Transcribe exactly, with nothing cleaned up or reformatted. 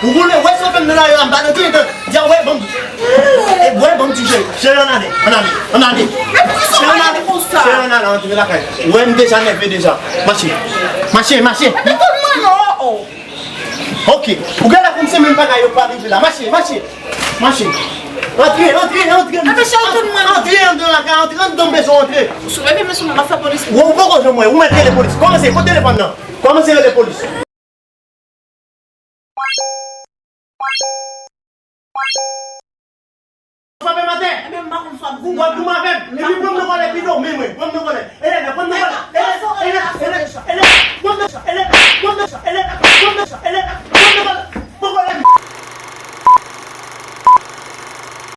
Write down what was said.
Ou konnen, wè sa w fè m nan lari a, m pa nan ti etan. Di a, wè, ban m. E, wè, ban m ti cheri. Cheri, ann ale, ann ale, ann ale. Cheri, ann ale, cheri, ann ale, antre lakay. Wè, m deja nève deja. Mache, mache, mache. Epi tout mwen, oh, oh. Ok. Ou genlè konn se menm bagay yo pral rive la. Mache, mache. Mache. Antre, antre, antre. Epi cheri, tout mwen. Antre anndan lakay, antre anndan, m bezwen antre. Sou leve men sou mwen, m ap fè polis. Ou, ou poko janm wè, ou mèt rele polis. Kòmanse, kote telefòn nan? Kòmanse rele polis. Frape m atè. Ebyen, m pa konn frape. Ou wap goumen avè m. Epi pran m nan kòlè pito, men mwen, pran m nan kòlè.